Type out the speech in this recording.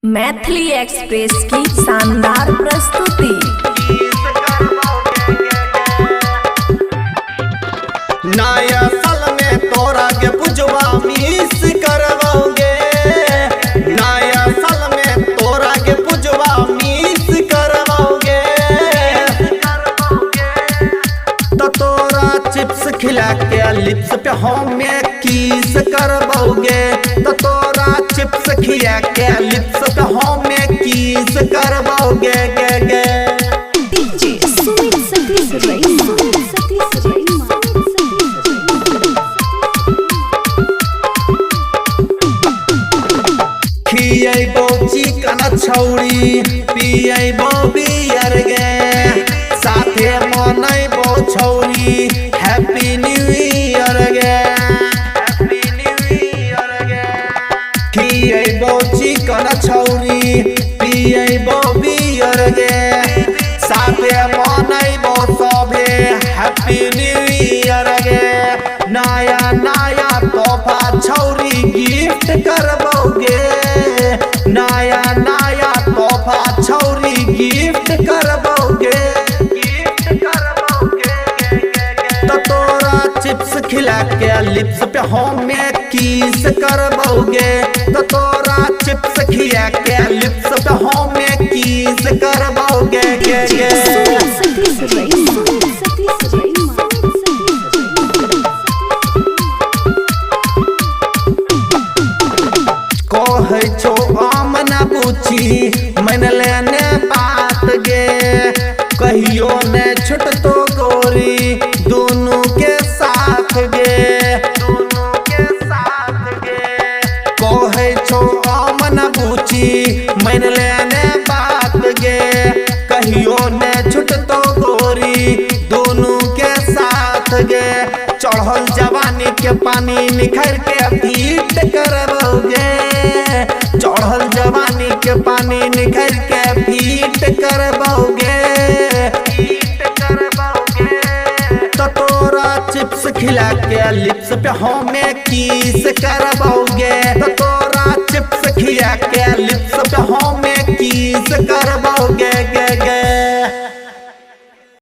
Maithili express की शानदार प्रस्तुति। नया साल में तोरा के पुजवा मिस करवाओगे। नया साल में तोरा के पुजवा मिस करवाओगे। तो तोरा चिप्स खिला के लिप्स पे हमें किस करवाओगे। तो तोरा चिप्स खिला के लिप्स पे हमें किस करवाओगे। गे गे डीजे सुमित सतीश रईमा, सतीश रईमा। खियैबो चिकन छौरी, पियैबो बियर गे, साथे मनैबो छौरी हैप्पी न्यू ईयर गे। हैप्पी न्यू ईयर गे। खियैबो चिकन छौरी, पियैबो बियर गे, साथे मनैबो सभे हैप्पी न्यू ईयर गे। नया नया तोहफा छौरी गिफ्ट करबौगे। नया नया तोहफा छौरी गिफ्ट करबौगे। गिफ्ट करबौगे। तो तोरा चिप्स खिला के लिप्स पे हमें किस करबौगे। तो तोरा चिप्स खिला के लिप्स पे हमें किस करबौगे। गे डीजे गे सुमित सतीश रईमा, सतीश रईमा। कहै छौ आम न पूछी मन लेने बात गे, कहियो ने छुटतो गोरी दोनों के साथ गे। दोनों के साथ गे। कहै छौ आम न पूछी मन लेने बात गे, कहियो ने छुटतो गोरी दोनों के साथ गे। चढ़ल जवानी के पानी निखर के फीट करबौगे। चढ़ल जवानी के पानी निखर के फीट करबौगे। फीट करबौगे। तो तोरा चिप्स खिला के लिप्स पे हमें किस करबौगे। तो तोरा चिप्स खिला के लिप्स पे हमें किस करबौगे।